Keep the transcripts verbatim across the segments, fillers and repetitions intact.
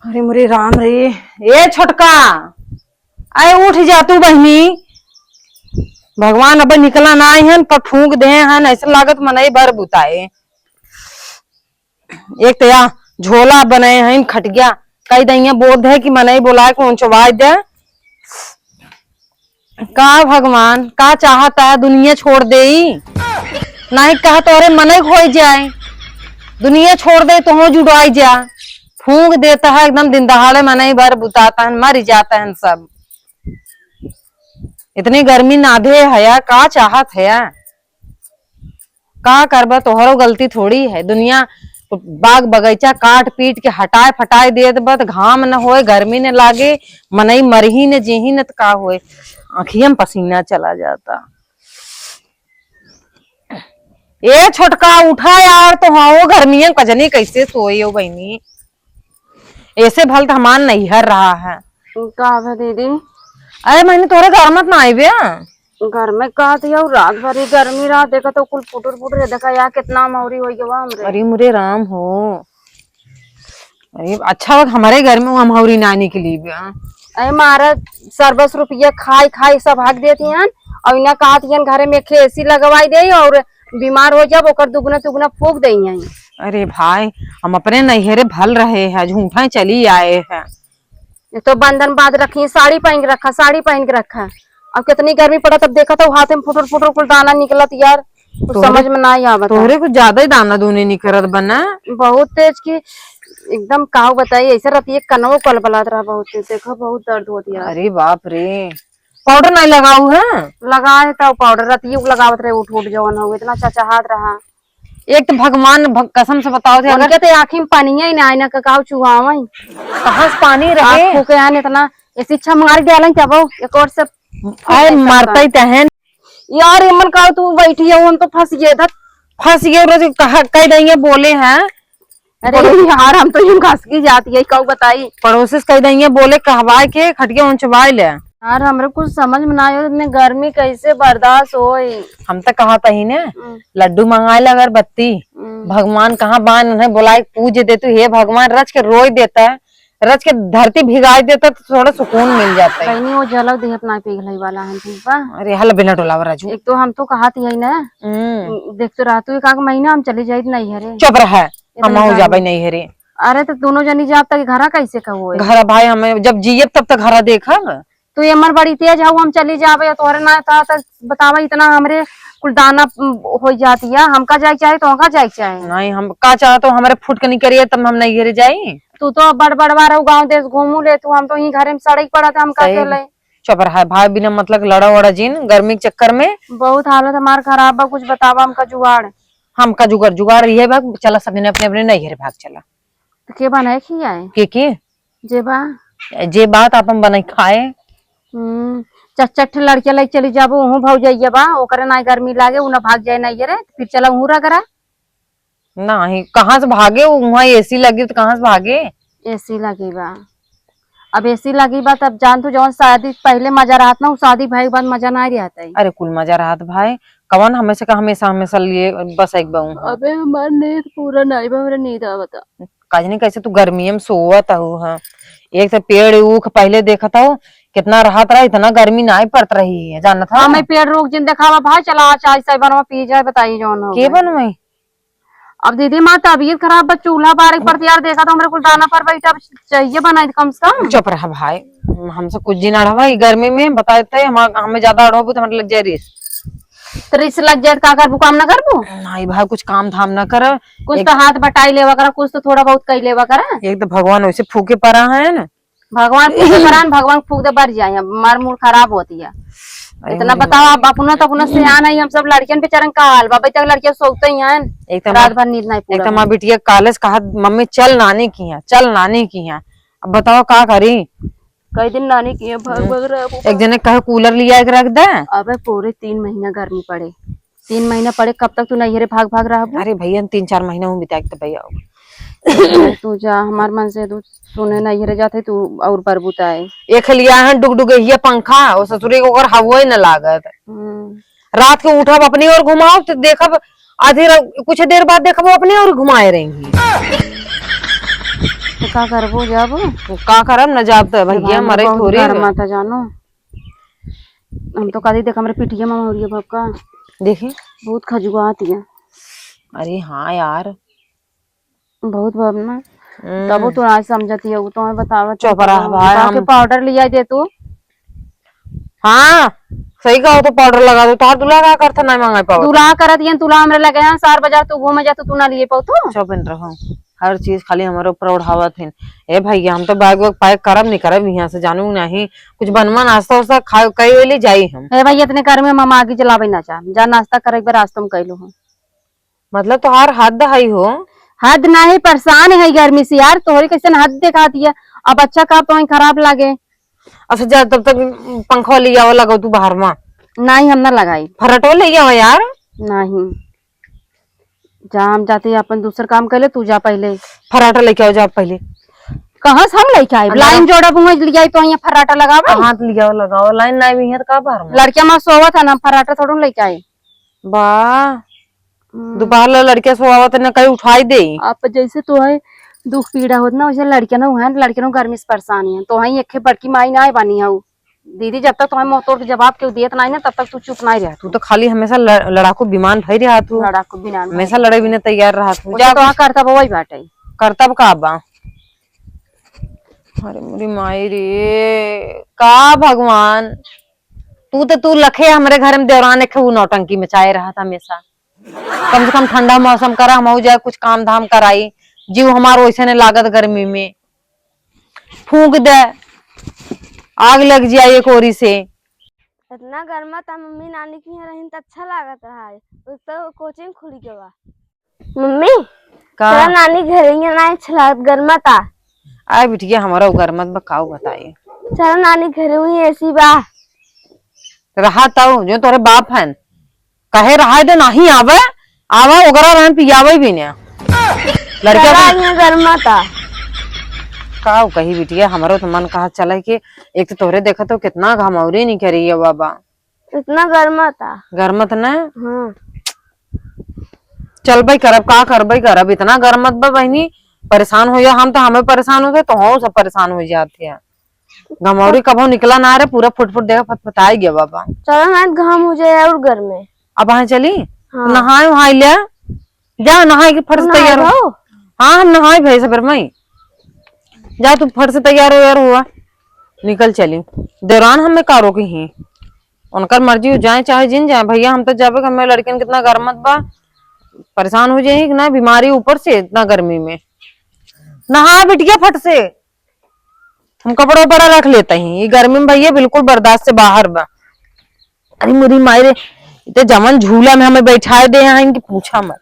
अरे मोरे राम रे, ए छोटका, अरे उठ जा तू बहिनी। भगवान अब निकला नाहीं हन, पर फूंक देहे हन, अइसन लागत मनई भर बुताए। एक तो या झोला बनाए हन खटिया, कई दइया बोल दे कि मनई बोलाए के उंचवाए दे। का भगवान, का चाहत है, दुनिया छोड़ देई? नाहीं कहा तोहरे मनई होई जाए, दुनिया छोड़ दे, तोहो जुड़ाई जा। फूंक देता है एकदम दिन दहाड़े, मनई भर बुताता है, मर जाता है सब। इतनी गर्मी नाधे है, का चाहत है? का करबा, तोहरो गलती थोड़ी है। दुनिया बाग बगीचा काट पीट के हटाए फटाए देत बा, त घाम न होए, गर्मी न लागे, मनई मरही न, जीही न, त का होए? आँखिया में पसीना चला जाता। ए छोटका, उठा यार, तो हाँ, वो गर्मियन का जनी कैसे सोए हो बहिनी? ऐसे भल तो हमार नैहर रहा है। का बा दीदी? अरे, मैंने तोरे घर मत ना आइबे। घर में का थी, और रात भर ही गर्मी रहा, देखा तो कुल फुटुर फुटुर है, देखा यार कितना अमौरी हो गया हमरे। अरे मुरे राम हो, अरे अच्छा बात हमारे घर में वो अमौरी ना निकली बे। अरे मारा, सरबस रुपया खाई खाई सब भाग देती हैं, और इन्हें कहती हैं घरे में एक एसी लगवाई दे, और बीमार हो जाब ओकर दुगना तुगना फूंक दे हैं। अरे भाई, हम अपने नैहरे भल रहे हैं, झूठा चली आए हैं। ये तो बंधन बांध रखी है, साड़ी पहन के रखा, साड़ी पहन के रखा। अब कितनी गर्मी पड़ा, तब देखा तो हाथ में फुटुर फुटुर कुल दाना निकलत यार, कुछ तोहरे, समझ में ना ही आवत है। तोहरे कुछ ज्यादा ही दाना दूने निकरत बना। बहुत तेज की, एकदम काऊ बताई, ऐसे रहती है कनवो कलबलात रहा बहुत तेज, देखो बहुत दर्द होती है। अरे बाप रे, पाउडर नहीं लगाऊ है? लगाए तो पाउडर रतिये को लगावत रहे, उठ उठ जवन हो, इतना चचहात रहा। एक तो भगवान भग-, कसम से बताओ थे, अगर उनके तो आँखी में पानी ही ना, ना का काऊ चुआवे। कहाँ से पानी रहे? आँख फूके आन इतना, ऐसी इच्छा मार डालें क्या वो, एक और से फूक आए नहीं सकता। मरता ही तहन। यार, एमन का तू बैठी है, हम तो फंस गए था। फंस गए, रोज कहा, कह देंगे, बोले हैं। अरे यार, हम तो यूं घसकी जाती है, कहू बताई। पड़ोसी से कह देंगे, बोले, कहवाए के खटिया उंचवाए ले। यार, हमरे कुछ समझ में ना आयो, इतने गर्मी कैसे बर्दाश्त होई? हम तो कहा था ही ने, हम्म। लड्डू मंगाए ले अगरबत्ती। हम्म। भगवान कहाँ बान, उन्हें बुलाए के पूज दे तू, हे भगवान, रच के रोई देता है, रच के धरती भिगाई देता तो थोड़ा सुकून मिल जाता है। बहनी, वो जलव देह अपना पिघलई वाला है, ठीक बा? अरे, हल बिना डोलावा राजू। एक तो हम तो कहा थी है ना, हम्म। देख तो रहा तू, एक आध महीना हम चली जाइत नहीं है रे। चुप रहा। इतनी हम हो गर्मी। जाबे नहीं है रे। अरे तो दोनों जनी जाब तक घरा कैसे का होए? घरा भाई हमें जब जियब तब तक घरा देखब। तू एमन बड़ी तेज हऊ, हम चली जाबे या तोहरे ना था तो बतावा इतना हमरे कुल दाना, उम, हो जाती है। हमका जाए चाहे तो हमका जाए चाहे। नहीं, हम का चाहत हो हमरे फुट के निकरिए तब हम नहीं घरे जाई। तू तो बड़ बड़ बार गाँव देश घूमू ले तू, हम तो यहीं घरे में सड़क पड़ा था, हम का सही। अकेले। चुप रहा भाई, बिना मतलब लड़ा वड़ा जिन गर्मी के चक्कर में। बहुत हालत हमार खराब बा, कुछ बतावा हमका जुगाड़। हमका जुगाड़, जुगाड़ ये बा, चला सब जने अपने अपने नैहरे भाग चला। तो के बनाए खियाए? के के? जे बा। जे बात आपन बनाई खाए। हम्म, चार चार ठे लड़किया लेके चली जाबो, उहूँ भौजैया बा, ओकरे ना गर्मी लागे, उ ना भाग जाए नैहरे, फिर चला उहूँ रगरा। नहीं, कहाँ से भागे? वहाँ एसी लगी तो कहाँ से भागे? एसी लगी बा। अब एसी लगी बा, तब जान तू, जवन शादी पहले मजा रहत ना, उ शादी भए के बाद मजा ना रहत है। अरे, कुल मजा रहत भाई, कवन हमेशा का हमेशा, हमेशा लिए बस एक बाऊ है। अबे, हमार नींद पूरा नहीं बा, हमरा नींद आवता। काजनी, कैसे तू गर्मिये में सोवत हऊ, हाँ? एक तो पेड़ ऊख पहले देखत हऊ, कितना रहत रहा, इतना गर्मी नाहीं पड़त रही है, जानत हऊ? हमें पेड़ रोक जिन देखावा भाई, चला चाय साय बनवा, पी जाए, बताई जौन हो के गए। बनवाई? अब दीदी, हमार तबीयत खराब बा, चूल्हा बारे के पड़त यार, देखा तो हमरे कुल दाना पर बैठा, अब चाहिए बनाई कम से कम। चुप रहा भाई, हमसे कुछ जी ना रहा भाई, गर्मी में बता देते हैं, हम, हमें ज्यादा अड़ोबू तो हमारे लग जाए रिस। तो रिस लग जाए तो का करबू, काम ना करबू? नहीं भाई, कुछ काम धाम ना कर। कुछ एक तो हाथ बटाई लेवा करा, कुछ तो थोड़ा बहुत कई लेवा करा। एक तो भगवान वैसे फूके पड़ा है ना। भगवान फूके पड़ा है, भगवान फूक दे बर जाए, हमार मूड खराब होती है। अरे इतना मुझे बताओ, आप अपना तो अपना सियान है, हम सब लड़कियन बेचारन का हाल बा, अभी तक लड़कियां सोते ही हैं, एक तो रात हमार, भर नींद नहीं एक पूरा तो हमार होती। बिटिया कॉलेज कहा, "मम्मी चल नानी की यहाँ, चल नानी की यहाँ।" अब बताओ का करी? कई दिन नानी की यहाँ भाग हम्म। भाग रहा। एक जने कहे कूलर लिया के रख दे। अबे पूरे तीन महीना गर्मी पड़े, तीन महीना पड़े, कब तक तू नैहरे भाग भाग रहबू? अरे भैया, तीन चार महीना हूँ बिता के तो भैया आओ। तू जा, हमार मन से तू सुने नैहरे जाते तू और बरबुताए। एक लिया है डुगडुगहिया पंखा, वो ससुरे को ओकर हवो ही न लागत। हम्म। रात के उठब अपनी ओर घुमाओ तो देखब आधी रा-, कुछ देर बाद देखब वो अपनी ओर घुमाए रहेंगी। तो का करबो, जाबो? का करब, न जाब त भैया मरे थोड़ी गरमा था, जानो। हम तो कदी देख हमरे पिटिया में मौरिया भक्का। देखी। बहुत खजुआत है। अरे हाँ यार। बहुत बाप ना। हम्म। तबो तू आज समझती है, वो तो हमें बतावत है, चुप रह तबो भाई, हम पाउडर लिया दे तू। हाँ, सही कहो तो पाउडर लगा दो। तोहार दूल्हा का करता नहीं मंगाई पावत? दूल्हा करत ये, दूल्हा हमरे लगे हैं, सार बाजार तू घूमे जा तो तू ना लिए पाओ तो। चुप न रहो, हर चीज खाली हमारे ऊपर उठावत है। ए भैया, हम तो बैग वैग पैक करब नहीं करब यहाँ से, जानू नहीं। कुछ बनवा नाश्ता उस्ता खा कई वेली जाई हम। ए भाई, इतने घर में हम आगे जलावे ना जा, जा नाश्ता करे एक बार रास्ता में कैलो हम। मतलब तोहार हद है हो। हद नाही, परेशान है गर्मी से यार, तोहरी कैसन हद देखा दिया। अब अच्छा का तो खराब लागे। अच्छा जा, तब तक पंखा ले आओ, लगाओ तू बाहर में। नहीं, हम ना लगाई। फराटो ले आओ यार। नहीं, जा हम जाते ही अपन दूसर काम कर ले, तू जा पहले। फराटा लेके आओ, जा पहले। कहाँ से हम लेके आए? अंदर। लाइन जोड़ा बुआ ले आई तो यहाँ फराटा लगावे। हाँ, तो ले आओ, लगाओ। लाइन नहीं भी है तो का बाहर में? लड़किया माँ सोवत है ना, फराटा थोड़ो लेके आए। बा। हम्म। दोपहर ला लड़किया सोआवत न कहीं उठाई दे। आप जैसे तो है दुख पीड़ा होत ना, वैसे लड़किया ना है, लड़किया ना गर्मी से परेशान है। तो है एक बड़की माई ना है बानी है। दीदी, जब तक तुम्हें मुंह तोड़ के जवाब केहू देत नाही ना, तब तक तू चुप नाही रह। तू तो खाली हमेशा ल-, लड़ाकू विमान भई रहा तू। लड़ाकू विमान हमेशा भई। लड़े बिना तैयार रहा तू। ओके, जा तो कुछ हाँ करतब वही बाटे। करतब का बा? अरे मोरी माई रे, का भगवान, तू तो तू लखे हमरे घर में देवरान एक ऊ नौटंकी मचाए रहा था हमेशा। कम से कम ठंडा मौसम करा, हम जाए कुछ काम धाम कराई। जीव हमार वैसे ने लागत गर्मी में, फूंक दे, आग लग जाए एक ओरी से। इतना गर्मा था मम्मी नानी के यहाँ रहिन त अच्छा लागत रहा है। उस तो कोचिंग खुल गया बा। मम्मी, का? चला नानी घरे, यहाँ ना अच्छा लागत, गर्मा था। आए बिटिया, हमारा उ गर्मत बा, काऊ बताई। चला नानी घरे, वहीं एसी बा। रहा ताऊ, जो तोरे बाप हन, कहे रहा दे, नहीं आवे, आवा ओकरा रहन पियावे भी ना। लड़का चला, भी यहाँ गर्मा था। काऊ कही बिटिया, हमारो तो मन कहा चले कि एक तो तोरे देखत हो कितना घमौरी नहीं करी है बाबा। इतना गर्मा था। गर्मत न? हाँ। चलबे करब, का करबे करब, इतना गर्मत बा बहिनी, परेशान हो जा। हम तो हमें परेशान हो गए, तो हम सब परेशान हो जाते हैं। घमौरी कबो निकला ना रे, पूरा फुट फुट देखा फतफताई गया बाबा। चलो ना, घाम हो जाए और गर्मी। अब वहाँ चली? हाँ। नहाए वहाए ले, जा नहाए के फट से तैयार हो। हाँ, हम नहाए भाई सबर में। जा तू फट से तैयार हो यार, हुआ निकल चली। देवरान हमें का रोकी ही, उनकर मर्जी, हो जाए चाहे जिन जाए। भैया हम तो जाबे, हमें लड़कियन कितना गर्मत बा, परेशान हो जाए कि ना, बीमारी ऊपर से इतना गर्मी में। नहा बिटिया फट से, हम कपड़ा उपड़ा रख लेते ही, ये गर्मी में भैया बिल्कुल बर्दाश्त से बाहर बा। अरे मोरी माई रे, इते जवन झूला में हमें बैठाए दे हैं इनकी पूछा मत।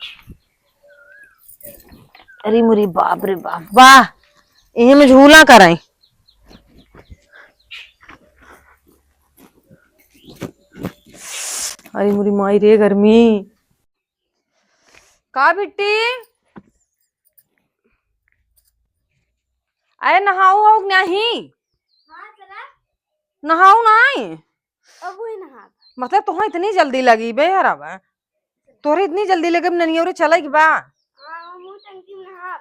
अरे मोरी बाप रे बाप, वाह, इहे में झूला कराई। अरे मोरी माई रे गर्मी। का बिट्टी? अरे नहाऊ हो कि नहीं? हाँ, चला। नहाऊ नहीं? अब वही नहा। मतलब तुहें इतनी जल्दी लगी बे यार, अब तोरे इतनी जल्दी लगे, अब ननियौरे चले के बा? हाँ, हम वो टंकी में नहाब।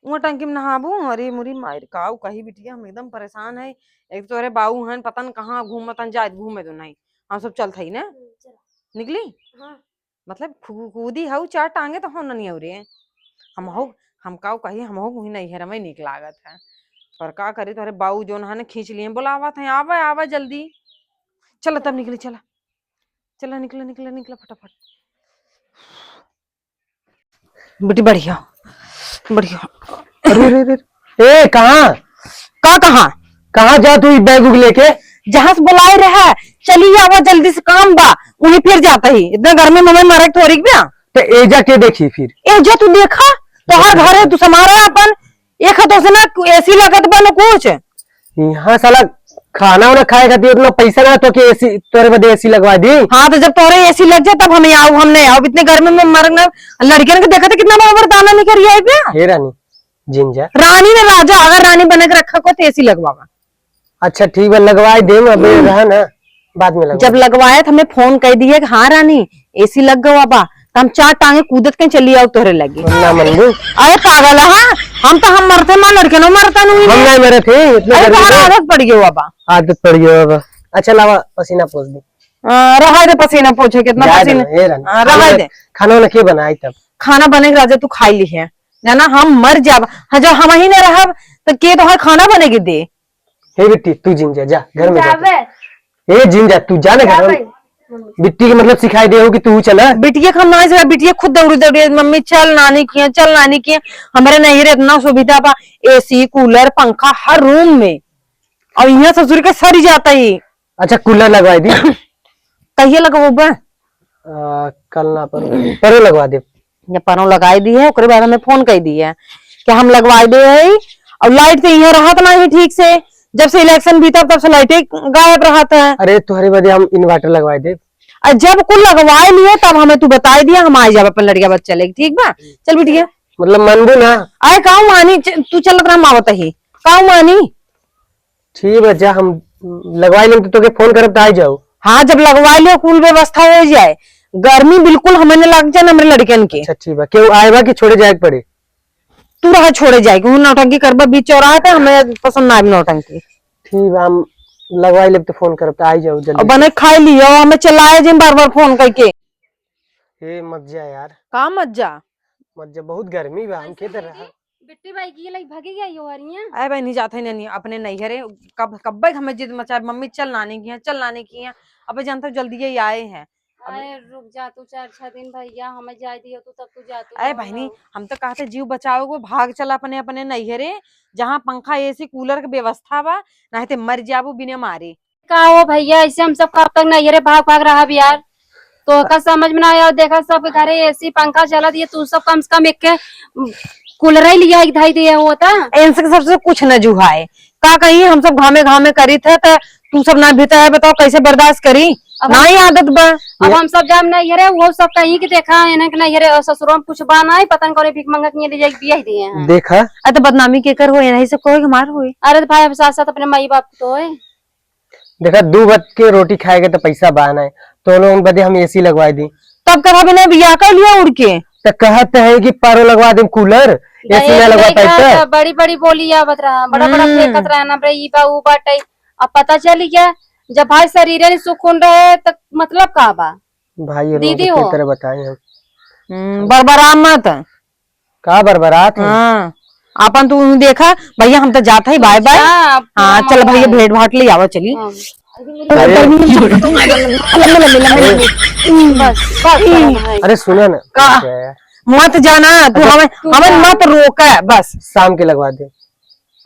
वो टंकी में नहाबू? अरे मुरी मायर, काऊ कही बिटिया, हम एकदम परेशान है। एक तो तोरे बाऊ हन, पता न कहाँ घूमत हन, जाए घूमे तो नहीं, हम सब चलत हई ना। हम्म, चला। निकली? हाँ। मतलब खू-, कूदी हऊ चार टांगे तो हो ननियौरे। हम हो, हम काऊ कही, हम हो वही नैहर में नीक लागत है। पर का करी, तोरे बाऊ जोन हन खींच लिए, बुलावत है, आवा, आवा जल्दी। चला तब निकली, चला। चला, निकला, निकला, निकला फटाफट। बेटी बढ़िया, बढ़िया। अरे, अरे, अरे, ए, कहाँ? का कहाँ? कहाँ जा तू ई बैग उग लेके? जहाँ से बुलाए रहे, चली आवा जल्दी से, काम बा, वहीं फिर जाता ही। इतना गर्मी में हमें मरे के थोड़ी बा। तो एजा के देखी फिर? एजा तू देखा, तोहार घर है, तू समारा अपन, एक हाथों से ना एसी लगत बा, ना कुछ। यहाँ साला खाना वाना खाए खातिर उतना पैसा ना तो कि एसी, तोरे बदे एसी लगवा दी। हाँ, तो जब तोरे एसी लग जाए तब हमें आओ, हम नहीं आओ। इतने गर्मी में मरना, लड़कियन के देखा था कितना बड़ा बड़ा दाना निकल रहा है बे। हे रानी, जिन जा। रानी ने राजा, अगर रानी बने के रखा को तो एसी लगवावा। अच्छा ठीक बा, लगवाए देम, अबे रहा ना, बाद में लगवा जब देम। लगवाए तो हमें फोन कर दिए कि हाँ रानी, एसी लग गवा बा, त हम चार टांगे कूदत के चली आउब तोहरे लगे। ना मनबू। अरे पागल है, हाँ? हम तो हम मरते माँ लड़के न मरता नहीं हम है। नहीं मरत है, इतना अरे गर्मी तोहरा में। आदत पड़ गयो बाबा। आदत पड़ गयो बाबा। अच्छा लावा पसीना पोंछ दे। आ, रहा दे पसीना पोंछे, कितना जाए पसीना। दे, ए रानी। हाँ, रहा खाना दे। खाना वाना के बनाई तब? खाना बने के राजा तू खाई ली है, जाना हम मर जाब। हाँ, जब हम ही न रहब तो के तोहार खाना बने के दे? हे बिट्टी, तू जिन जा, जा, घर में जा। जाबे। ए, जिन जा, तू जा ना घर में। जाबे। बिट्टी के मतलब सिखाई दे हो कि तू चला? बिटिया के हम ना सिखाई, बिटिया खुद दौड़ी दौड़ी, "मम्मी चल नानी किया, चल नानी किया।" हमरे नैहरे इतना सुविधा बा, एसी, कूलर, पंखा हर रूम में। और यहाँ ससुर के सरी जाता ही। अच्छा, कूलर लगवाई दी। कहिए लगवाबे? आ, कल ना पर, परो लगवा दे। जब परो लगाई दी है, ओकरे बाद हमें फोन कर दी है कि हम लगवाई दे है, और लाइट तो यहाँ रहत ना ही ठीक से, जब से इलेक्शन बीता तब से लाइटे गायब रहत है। अरे, तोहरे बदे हम इन्वर्टर लगवाई दे। और जब कुल लगवाए लिए तब हमें तू बताई दिया, हम आ जाब अपन लड़िया बच्चा लेके, ठीक बा? चल बिटिया। मतलब मनबू ना? आए काऊ मानी, च-, तू चलत रहा, हम आवत ही। काऊ मानी? ठीक बा, जा हम लगवाई लेम तो तोके फोन करब त आ जाऊ। हाँ, जब लगवाई लियो, कुल व्यवस्था हो जाए, गर्मी बिल्कुल हमें न लग जाए, न हमरे लड़कन के। अच्छा, ठीक बा। केहू आए बा कि छोड़े जाए के पड़े? तू रहा छोड़े जाए के, हूँ नौटंकी करबा बीच चौराहा पे, हमें पसंद ना आवे नौटंकी। ठीक बा, हम लगवाई लेब तो फोन करब त आ जाऊ जल्दी और से। बने खाई लियो, हमें चलाए जिन बार बार फोन करके। ए, मत जा यार। का मत जा? मत जा, बहुत गर्मी बा, हम कैसे के तरह दीदी? बिट्टी बाई की लई भागी गई हो हरिया। अरे बहनी, जात है नहीं अपने नैहरे, कब, कब्बे हमें जिद मचा, "मम्मी चल नानी की यहाँ, चल नानी की यहाँ।" अबे जानते हो जल्दी ये आए हैं। अब अरे रुक जा तू चार छह दिन भैया, हमें जाए दियो तू, तब तू जा तू अरे जाओ बहनी, ना। हम तो कहते जीव बचाओ गो, भाग चला अपने, अपने नैहरे, जहाँ पंखा, एसी, कूलर के व्यवस्था बा, नहीं ते मर जाबू बिना मारे। का हो भैया, ऐसे हम सब कब तक नैहरे भाग भाग रहब यार? तोहका समझ में ना आवे, देखा सबके घरे एसी पंखा चलत, ये तू सब कम से कम एक के कूलर ही लिया एक धाई दिए होता। इनसे सबसे कुछ न जुहाए, का कही हम सब घामे घामे करित है, त तू सब ना भीतर है, बताओ कैसे बर्दाश्त करी? अब ना हम ही आदत बा। अब हम सब जाम नैहरे, वो सब कहीं कि देखा इन्हें के नैहरे और ससुरों में कुछ बा ना, पता न कौन भीख मंगा के लिए जाके बियाह दिए हैं। देखा। अरे तो बदनामी के कर हो, यही सब कहो कि हमार होई। अरे तो भाई, अब साथ साथ अपने माई बाप तो है। देखा, दू वक्त के रोटी खाए के तो पैसा बा नाय, तो लोगन बदे हम एसी लगवाई दी। तब कथा बिना बियाह कर लिया उड़ के। तो कहत है कि पारो लगवा देम कूलर, एसी ना लगवा पाई तो। बड़ी बड़ी बोली आवत रहा, बड़ा बड़ा हम्म। फेंकत रहा ना, बड़े ई बा, ऊ बाटे। अब पता चली गया, जब भाई शरीरे नहीं सुकून रहे, तो मतलब का बा? भाई, ये दीदी लोग हो। के तरह बताई हम। हम्म, बरबरा मत। का बरबरात है? हाँ, आपन तू देखा भैया, हम तो जात है, बाय बाय। हाँ, अब हाँ, चल भैया, भेंट भाट ले आवा, चली। हाँ। अरे, लंबे, लंबे, लंबे, लंबे। बस, बस करो भाई। अरे सुना ना। का? मत जाना तू, अच्छा। हमें, तू हमें जा। मत रोका, बस। शाम के लगवा दे।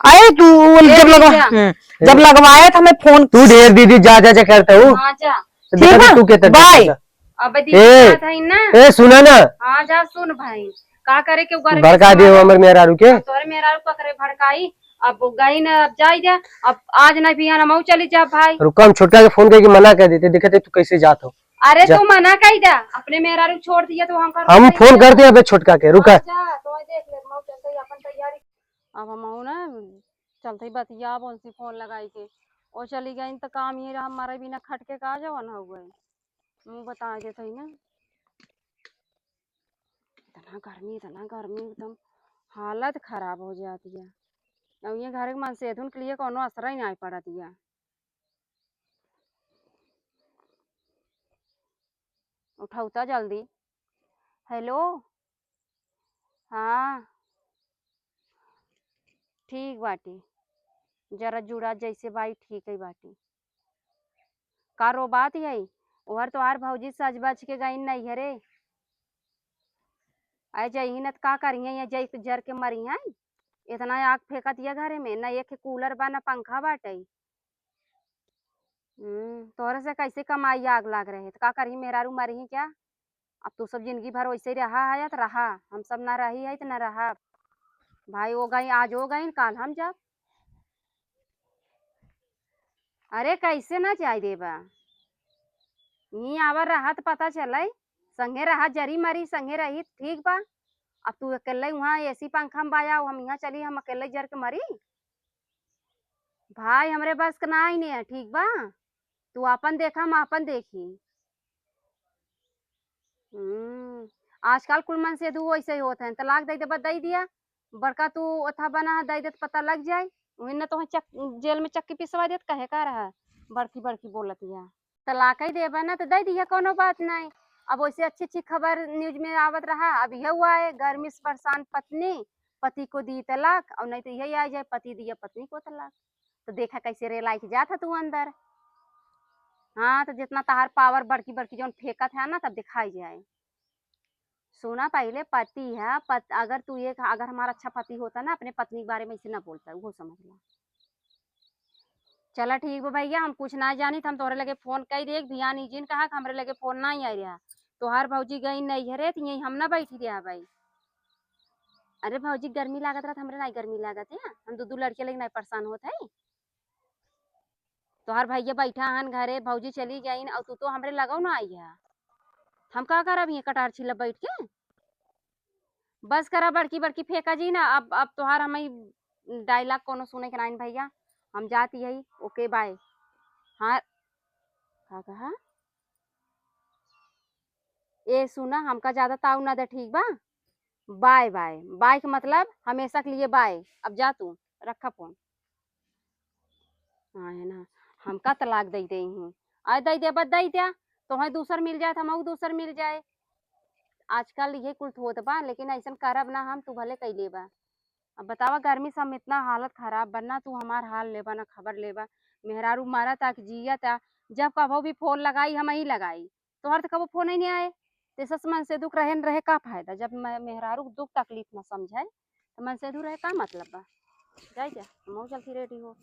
अरे तू ए, जब लगवा, भैया। हम्म, जब लगवाया था मैं फोन। तू ढेर दीदी जा, जा, जा करता हूँ। हाँ, जा। तो ठीक देखा बा? तू के तरफ बाय। जा। अबे दीदी ए, बात है ना। ए, सुना ना। हाँ, जा सुन भाई, का करे के उगारे भड़का दियो हमर मेहरारू के। तोरे मेहरारू पकड़े भड़काई, अब गई ना, अब जाई जा, अब आज ना बिहान हम चली जा भाई। रुको, हम छोटका के फोन करके मना कर देते, देखते तू कैसे जात हो। अरे जा। तू मना कर दे, अपने मेहरारू छोड़ दिया तो हम हम फोन करते हैं अबे छोटका के, रुका। हाँ, जा, तो देख ले, हम चलते ही अपन तैयारी। अब हम ना चलते ही बतिया बोलती फोन लगाई के, ओ चली गई तो काम ये रहा, हमारे बिना खटके का जवन हो गए। मुँह बता देत हई ना। इतना गर्मी, इतना गर्मी, एकदम हालत खराब हो जाती है। अब ये घर के मनसेधुन के लिए कोनो असरा ही नहीं पड़त है। उठौता जल्दी। हेलो, हाँ, ठीक बाटी, जरा जुड़ा जैसे बाई ठीक है बाटी। का रोबात यही? ओहर तोहार भौजी सज बज के गई नैहरे। आए जइही न त का करिहे, या जई जर के मरिहे। इतना आग फेंकत ये घरे में, न एक कूलर बा, न पंखा बाटे। हम्म, तोहरे से कैसे कमाई आग लाग रहे, त का करिही, मेहरारू मरिही क्या? अब तू सब जिंदगी भर वैसे ही रहा है, त रहा, हम सब ना रही है, त ना रहा। भाई, वो गई, आज वो गई, काल हम जाब। अरे, कैसे ना जाए देबा? यहीं आवर रहा त पता चले, संगे रहा, जरी मरी संगे रही, ठीक बा। अब तू अकेले वहाँ एसी पंखा में बाया, हम यहाँ चली, हम अकेले जर के मरी? भाई, हमरे बस के ना आईने है, ठीक बा? तू आपन देखा, हम आपन देखी। हम्म, आजकल कुल मनसेधू वैसे ही होत हैं, तलाक दे देबा, दे दिया, बड़का तू ओथा बना है, दे देत पता लग जाए, वही न तो चक-, जेल में चक्की पिसवा देत, कहे का रहा, बड़की बड़की बोलत या। तलाक ही देबा ना तो दे दिया, कोनो बात नहीं। अब वैसे अच्छी अच्छी खबर न्यूज में आवत रहा, अब यह हुआ है, गर्मी से परेशान पत्नी, पति को दी तलाक, और नहीं तो यही आ जाए, पति दिया पत्नी को तलाक। तो देखा कैसे रेलाई के जात है तू अंदर। हाँ, तो जितना तहार पावर बड़की बड़की जौन फेंकत है ना, तब दिखाई जाए। सुना, पहले पति है, पत-, अगर तू ये, अगर हमारा अच्छा पति होता ना, अपने पत्नी के बारे में ऐसे ना बोलता, वो समझ ला। चला ठीक बा भैया, हम कुछ ना जानी, हम तोहरे लगे फोन कई देख, ध्यान इजिन कहा कि हमरे लगे फोन ना आई रहा। तोहार भौजी गई नैहरे, तो यही हम ना बैठी रहा भाई। अरे भौजी, गर्मी लागत रहत, हमरे नाई गर्मी लागत है, हम दू दू लड़के लेके नाई परेशान होत है। तोहार भैया बैठा हन घरे, भौजी चली गईन, और तू तो हमरे लगौ ना आई है। हम का करब ये कटार छीलब बैठ के? बस करा बड़की बड़की फेंका जी ना, अब, अब तोहार हम डायलॉग कोनो सुने के नाइन भैया, हम जाती है, ओके बाय। हाँ, का कहा? ए सुना, हमका ज्यादा ताव ना दे, ठीक बा? बाय बाय, बाय के मतलब हमेशा के लिए बाय। अब जा तू, रखा फोन। हाँ है ना, हमका तलाक दे दे ही, आय दे दे, बस दे दे, तोहे दूसर मिल जाए, तो हमहू दूसर मिल जाए। आजकल ये कुल होत बा, लेकिन ऐसन करब ना हम, तू भले कैले बा। अब बतावा, गर्मी से हम इतना हालत खराब बा ना, तू हमार हाल लेबा ना खबर लेबा। मेहरारू मरत आ कि जियत आ, जब कबो भी फोन लगाई, हम ही लगाई। तोहर तो कबो फोन ही नहीं आए, तो सस मनसेधू रहे न रहे का फायदा? जब मे-, मेहरारू के दुख तकलीफ ना समझे, तो मनसेधू रहे का मतलब बा? जाए जा, हम चलती रेडी हो।